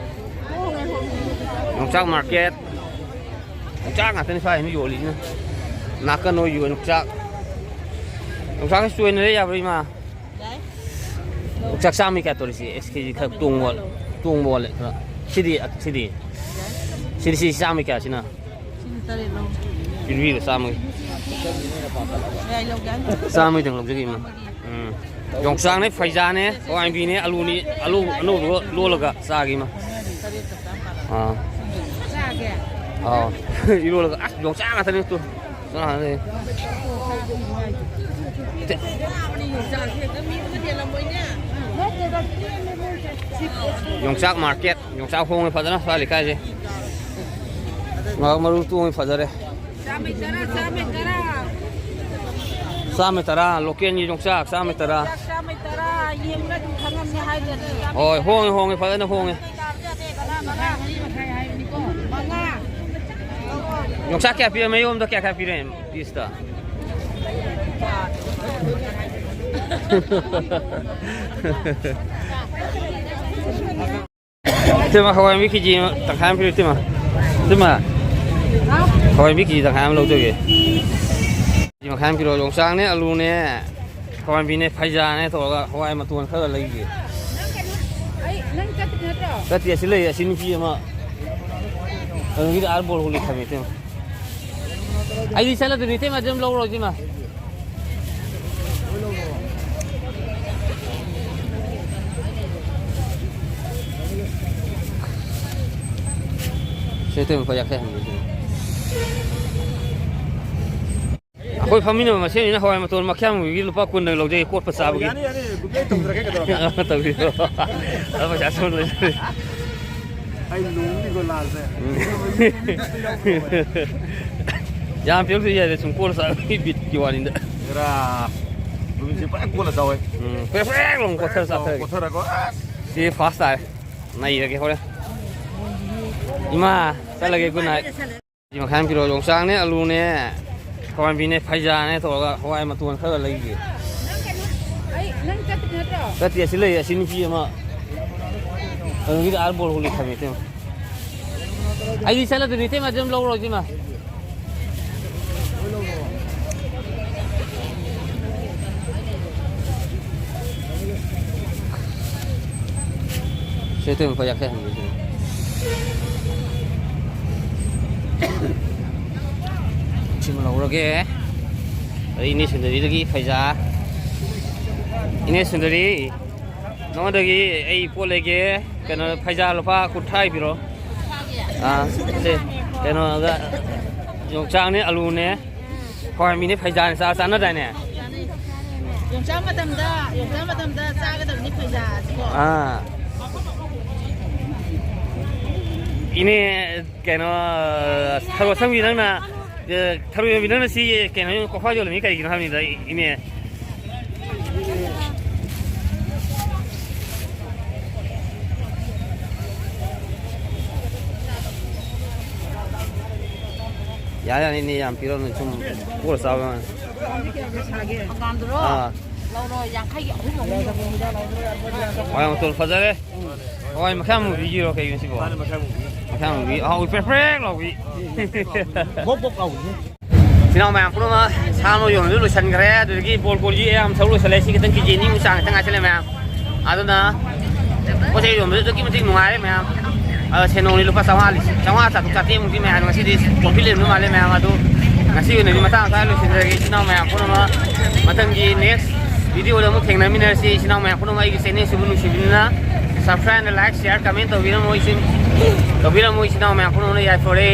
ꯍꯣꯡꯉꯦ, ꯍꯣꯡꯉꯦ꯫ ꯌꯣꯡꯆꯥꯛ ꯃꯥꯔꯀꯦꯠ꯫ ꯌꯣꯡꯆꯥꯛ ꯉꯥꯛꯇꯅꯤ ꯁ꯭ꯋꯥꯏꯁꯤꯅ ꯌꯣꯜꯂꯤꯁꯤꯅ꯫ ꯅꯥꯀꯟ ꯍꯣꯏ ꯌꯣꯟ ꯌꯣꯡꯆꯥꯛ꯫ ꯌꯣꯡꯆꯥꯛꯁꯤ ꯆꯣꯏꯅ ꯂꯩ ꯌꯥꯕ꯭ꯔꯥ, ꯏꯃꯥ? ꯌꯥꯏ꯫ ꯌꯣꯡꯆꯥꯛ ꯆꯥꯝꯃꯩ ꯀꯌꯥ ꯇꯧꯔꯤꯁꯤ? ꯑꯦꯁ ꯀꯦ ꯖꯤ ꯈꯔ ꯇꯣꯡꯕ ꯋꯥꯠꯂꯦ꯫ ꯇꯣꯡꯕ ꯋꯥꯠꯂꯦ ꯈꯔ꯫ ꯁꯤꯗꯤ, ꯁꯤꯗꯤ? ꯁꯤꯗꯤ, ꯁꯤ ꯆꯥꯝꯃꯩ ꯀꯌꯥꯁꯤꯅ? ꯁꯤꯅ ꯇꯔꯦꯠ ꯂꯧ꯫ ꯄꯤꯕꯤꯔꯣ ꯆꯥꯝꯃꯒꯤ꯫ ꯀꯌꯥ ꯂꯧꯒꯦ ꯍꯥꯏꯅꯣ? ꯆꯥꯝꯃꯒꯤꯗꯪ ꯂꯧꯖꯒꯦ, ꯏꯃꯥ꯫ ꯎꯝ꯫ ꯌꯣꯡꯆꯥꯛꯅꯦ, ꯐꯩꯖꯥꯅꯦ, ꯍꯋꯥꯏꯕꯤꯅꯦ, ꯑꯂꯨꯅꯤ, ꯑꯂꯨ ꯑꯅꯧꯕꯒ ꯂꯣꯜꯂꯒ ꯆꯥꯒꯦ, ꯏꯃꯥ꯫ ꯑꯥ꯫ ꯆꯥꯒꯦ꯫ ꯑꯥ꯫ ꯏꯔꯣꯜꯂꯒ, ꯑꯁ, ꯌꯣꯡꯆꯥꯛ ꯉꯥꯛꯇꯅꯤ ꯇꯨ꯫ ꯆꯥꯅꯤ꯫ ꯌꯣꯡꯆꯥꯛ ꯃꯥꯔꯀꯦꯠ꯫ ꯌꯣꯡꯆꯥꯛ ꯍꯣꯡꯉꯦ ꯐꯖꯅ ꯁ꯭ꯋꯥꯏ ꯂꯩꯀꯥꯏꯁꯦ꯫ ꯉꯥ ꯃꯔꯨ ꯇꯣꯡꯉꯦ ꯐꯖꯔꯦ꯫ ꯆꯥꯝꯃꯩ ꯇꯔꯥ, ꯆꯥꯝꯃꯩ ꯇꯔꯥ꯫ ꯆꯥꯝꯃꯩ ꯇꯔꯥ, ꯂꯣꯀꯦꯜꯒꯤ ꯌꯣꯡꯆꯥꯛ, ꯆꯥꯝꯃꯩ ꯇꯔꯥ꯫ ꯌꯣꯡꯆꯥꯛ ꯆꯥꯝꯃꯩ ꯇꯔꯥ, ꯌꯦꯡꯕꯗ ꯑꯗꯨꯝ ꯈꯪꯉꯝꯅꯤ ꯍꯥꯏꯗꯨꯅꯤ꯫ ꯍꯣꯏ, ꯍꯣꯡꯉꯦ, ꯍꯣꯡꯉꯦ, ꯐꯖꯅ ꯍꯣꯡꯉꯦ꯫ ꯃꯉꯥ꯫ ꯌꯣꯡꯆꯥꯛ ꯀꯌꯥ ꯄꯤꯔꯦ? ꯃꯌꯣꯝꯗ ꯀꯌꯥ ꯀꯌꯥ ꯄꯤꯔꯦ? ꯄꯤꯁꯇ? ꯏꯇꯩꯃ, ꯍꯋꯥꯏ ꯃꯨꯕꯤ ꯀꯦꯖꯤ ꯑꯃ ꯇꯪꯈꯥꯏ ꯑꯃ ꯄꯤꯔꯣ, ꯏꯇꯩꯃ꯫ ꯏꯇꯩꯃ, ꯍꯋꯥꯏ ꯃꯨꯕꯤ ꯀꯦꯖꯤ ꯇꯪꯈꯥꯏ ꯑꯃ ꯂꯧꯖꯒꯦ꯫ ꯀꯦꯖꯤ ꯃꯈꯥꯏ ꯑꯃ ꯄꯤꯔꯣ꯫ ꯌꯣꯡꯆꯥꯛꯅꯦ, ꯑꯂꯨꯅꯦ, ꯍꯋꯥꯏ ꯃꯨꯕꯤꯅꯦ, ꯐꯩꯖꯥꯅꯦ ꯇꯧꯔꯒ ꯍꯋꯥꯏ ꯃꯇꯣꯟ ꯈꯔ ꯂꯩꯒꯦ꯫ ꯅꯪ ꯀꯩꯅꯣ, ꯑꯩ, ꯅꯪ ꯆꯠꯇꯣꯏ ꯅꯠꯇ꯭ꯔꯣ? ꯆꯠꯇꯦ, ꯑꯁꯤ ꯂꯩ, ꯑꯁꯤ ꯅꯨꯄꯤ ꯑꯃ꯫ ꯑꯗꯨꯒꯤꯗꯤ ꯑꯥ ꯕꯣꯜ ꯍꯣꯂꯤ ꯊꯝꯃꯦ, ꯏꯇꯩꯃ꯫ ꯑꯩꯗꯤ ꯆꯠꯂꯗꯣꯏꯅꯤ, ꯏꯇꯩꯃ, ꯑꯗꯨꯝ ꯂꯧꯔꯣ, ꯏꯇꯩꯃ꯫ ꯁꯦ, ꯏꯇꯩꯃ, ꯂꯨꯄꯥ ꯌꯥꯡꯈꯩ ꯍꯟꯒꯦ, ꯏꯇꯩꯃ꯫ ꯑꯩꯈꯣꯏ ꯐꯝꯃꯤꯟꯅꯕ ꯃꯁꯦꯟꯅꯤꯅ ꯍꯋꯥꯏ ꯃꯇꯣꯟ ꯃꯈ꯭ꯌꯥꯝꯒꯤ ꯂꯨꯄꯥ ꯀꯨꯟꯗꯪ ꯂꯧꯖꯩ, ꯀꯣꯠꯄ ꯆꯥꯕꯒꯤ꯫ ꯌꯥꯅꯤ, ꯌꯥꯅꯤ, ꯒꯨꯄꯤ ꯑꯩ ꯇꯧꯖꯔꯛꯀꯦ ꯀꯩꯗꯧꯔꯒꯦ? ꯑ, ꯇꯧꯕꯤꯔꯣ꯫ ꯑꯗꯣ ꯄꯩꯁꯥ ꯁꯣꯝꯗ ꯂꯩꯖꯔꯦ꯫ ꯑꯩ ꯅꯣꯡꯅꯤꯀꯣ ꯂꯥꯜꯁꯦ꯫ ꯎꯝ꯫ ꯌꯥꯝ ꯄꯤꯔꯛꯇ꯭ꯔꯁꯨ ꯌꯥꯏꯗ, ꯁꯨꯝ ꯀꯣꯠꯂ ꯆꯥꯕꯒꯤ ꯕꯤꯠꯀꯤ ꯋꯥꯅꯤꯗ꯫ ꯍꯦꯔꯥ, ꯅꯨꯃꯤꯠꯁꯦ ꯄꯨꯔꯥ ꯀꯣꯠꯂ ꯆꯥꯎꯋꯦ꯫ ꯎꯝ, ꯄ꯭ꯔꯦꯛ ꯄ꯭ꯔꯦꯛ ꯂꯥꯎꯅ ꯀꯣꯠꯊꯔ ꯆꯥꯊꯔꯒꯦ꯫ ꯀꯣꯠꯊꯔꯒ, ꯑꯁ! ꯁꯤ ꯐꯥꯔꯁ ꯇꯥꯔꯦ꯫ ꯅꯩꯔꯒꯦ ꯍꯣꯔꯦꯟ꯫ ꯏꯃꯥ, ꯆꯠꯂꯒꯦ, good night꯫ ꯁꯤ ꯃꯈꯥꯏ ꯑꯃ ꯄꯤꯔꯛꯑꯣ꯫ ꯌꯣꯡꯆꯥꯛꯅꯦ, ꯑꯂꯨꯅꯦ, ꯍꯋꯥꯏꯕꯤꯅꯦ, ꯐꯩꯖꯥꯅꯦ ꯇꯧꯔꯒ ꯍꯋꯥꯏ ꯃꯇꯣꯟ ꯈꯔ ꯂꯩꯒꯦ꯫ ꯆꯠꯇꯦ, ꯑꯁꯤ ꯂꯩ, ꯑꯁꯤ ꯅꯨꯄꯤ ꯑꯃ ꯀꯩꯅꯣꯒꯤꯗ ꯑꯥꯔ ꯕꯣꯜ ꯍꯣꯜꯂꯤ ꯊꯝꯃꯦ, ꯏꯇꯩꯃ꯫ ꯑꯩꯗꯤ ꯆꯠꯂꯗꯣꯏꯅꯤ, ꯏꯇꯩꯃ, ꯑꯗꯨꯝ ꯂꯧꯔꯣ, ꯏꯇꯩꯃ꯫ ꯁꯦ, ꯏꯇꯩꯃ, ꯂꯨꯄꯥ ꯌꯥꯡꯈꯩ ꯍꯟꯕꯤꯔꯣ꯫ ꯁꯤꯃ ꯂꯧꯔꯒꯦ꯫ ꯑꯗꯩ ꯏꯅꯦ ꯁꯨꯟꯗꯔꯤꯗꯒꯤ ꯐꯩꯖꯥ꯫ ꯏꯅꯦ ꯁꯨꯟꯗꯔꯤ, ꯅꯉꯣꯟꯗꯒꯤ ꯑꯩ ꯄꯣꯠ ꯂꯩꯒꯦ꯫ ꯀꯩꯅꯣ, ꯐꯩꯖꯥ ꯂꯨꯄꯥ ꯀꯨꯟꯊ꯭ꯔꯥꯒꯤ ꯄꯤꯔꯣ꯫ ꯑꯥ, ꯁꯦ, ꯀꯩꯅꯣꯒ, ꯌꯣꯡꯆꯥꯛꯅꯦ, ꯑꯂꯨꯅꯦ, ꯍꯋꯥꯏ ꯃꯤꯅꯦ, ꯐꯩꯖꯥꯅꯦ, ꯆꯥ ꯆꯥꯟꯅꯗꯥꯏꯅꯦ? ꯌꯣꯡꯆꯥꯛ ꯃꯇꯝꯗ, ꯌꯣꯡꯆꯥꯛ ꯃꯇꯝꯗ ꯆꯥꯒꯗꯕꯅꯤ ꯐꯩꯖꯥꯁꯤꯀꯣ꯫ ꯑꯥ꯫ ꯏꯅꯦ, ꯀꯩꯅꯣ, ꯊꯔꯣ ꯑꯁꯪꯕꯤ ꯅꯪꯅ, ꯑꯦ, ꯊꯔꯣ ꯌꯣꯟꯕꯤ ꯅꯪꯅ ꯁꯤ, ꯀꯩꯅꯣ, ꯀꯣꯐꯥ ꯌꯣꯜꯂꯝꯃꯤ ꯀꯩꯒꯤꯅꯣ ꯍꯥꯏꯕꯅꯤꯗ, ꯏꯅꯦ꯫ ꯌꯥ, ꯌꯥꯅꯤ, ꯏꯅꯦ, ꯌꯥꯝ ꯄꯤꯔꯛꯑꯅꯨ, ꯁꯨꯝ ꯄꯨꯔ ꯆꯥꯕ ꯋꯥꯅꯤ꯫ ꯍꯪꯒꯥꯝꯗꯨꯔꯣ? ꯑꯥ꯫ ꯂꯧꯔꯣ, ꯌꯥꯡꯈꯩꯒꯤ ꯑꯍꯨꯝ ꯑꯍꯨꯝ ꯌꯣꯜꯂꯣ꯫ ꯍꯋꯥꯏ ꯃꯇꯣꯟ ꯐꯖꯔꯦ꯫ ꯍꯋꯥꯏ ꯃꯈꯜ ꯑꯃꯨꯕꯤꯒꯤꯔꯣ ꯀꯩꯅꯣ ꯁꯤꯕꯣ? ꯃꯥꯅꯦ, ꯃꯈꯜ ꯑꯃꯨꯕꯤ꯫ ꯃꯈꯜ ꯑꯃꯨꯕꯤ, ꯑꯍꯥꯎꯕꯤ, ꯄ꯭ꯔꯦꯛ ꯄ꯭ꯔꯦꯛ ꯂꯥꯎꯕꯤ꯫ ꯕꯣꯛ ꯕꯣꯛ ꯂꯥꯎꯕꯤ꯫ ꯏꯆꯤꯟ ꯏꯅꯥꯎ ꯃꯌꯥꯝ ꯄꯨꯝꯅꯃꯛ ꯁꯥ ꯑꯃ ꯌꯣꯟꯕꯁꯨ ꯂꯣꯏꯁꯤꯟꯈ꯭ꯔꯦ, ꯑꯗꯨꯗꯒꯤ ꯕꯣꯜ ꯀꯣꯜꯁꯤ ꯌꯥꯝ ꯁꯔꯨ ꯂꯣꯏꯁꯤꯜꯂꯦ, ꯁꯤ ꯈꯤꯇꯪ ꯀꯦ ꯖꯤ ꯑꯅꯤꯃꯨꯛ ꯆꯥꯡ ꯈꯤꯇꯪ ꯉꯥꯏꯁꯤꯜꯂꯦ ꯃꯌꯥꯝ꯫ ꯑꯗꯨꯅ ꯄꯣꯠ ꯆꯩ ꯌꯣꯟꯕꯁꯨ ꯑꯗꯨꯛꯀꯤ ꯃꯇꯤꯛ ꯅꯨꯡꯉꯥꯏꯔꯦ ꯃꯌꯥꯝ꯫ ꯑꯗꯣ ꯁꯦꯟꯗꯣꯡꯗꯤ ꯂꯨꯄꯥ ꯆꯥꯝꯃꯉꯥ, ꯆꯥꯝꯃꯉꯥ, ꯆꯥꯇ꯭ꯔꯨꯛ, ꯆꯥꯇ꯭ꯔꯦꯠꯃꯨꯛꯇꯤ ꯃꯌꯥꯝ ꯉꯁꯤꯗꯤ ꯄ꯭ꯔꯣꯐꯤꯠ ꯂꯩꯔꯝꯗꯧ ꯃꯥꯜꯂꯦ ꯃꯌꯥꯝ꯫ ꯑꯗꯨ ꯉꯁꯤꯒꯤ ꯑꯣꯏꯅꯗꯤ ꯃꯇꯥꯡ ꯑꯁ꯭ꯋꯥꯏꯗ ꯂꯣꯏꯁꯤꯟꯖꯔꯒꯦ ꯏꯆꯤꯟ ꯏꯅꯥꯎ ꯃꯌꯥꯝ ꯄꯨꯝꯅꯃꯛ꯫ ꯃꯊꯪꯒꯤ ꯅꯦꯛꯁ ꯚꯤꯗꯤꯑꯣꯗ ꯑꯃꯨꯛ ꯊꯦꯡꯅꯃꯤꯟꯅꯔꯁꯤ ꯏꯆꯤꯟ ꯏꯅꯥꯎ ꯃꯌꯥꯝ ꯄꯨꯝꯅꯃꯛ꯫ ꯑꯩꯒꯤ ꯆꯦꯅꯦꯜꯁꯤꯕꯨ ꯅꯨꯡꯁꯤꯕꯤꯗꯨꯅ ꯁꯕꯁꯀ꯭ꯔꯥꯏꯕ, ꯂꯥꯏꯛ, ꯁꯤꯌꯥꯔ, ꯀꯃꯦꯟ ꯇꯧꯕꯤꯔꯝꯃꯣ ꯏꯆꯤꯟ-, ꯇꯧꯕꯤꯔꯝꯃꯣ ꯏꯆꯤꯟ ꯏꯅꯥꯎ ꯃꯌꯥꯝ ꯄꯨꯝꯅꯃꯛꯅ ꯌꯥꯏꯐꯔꯦ꯫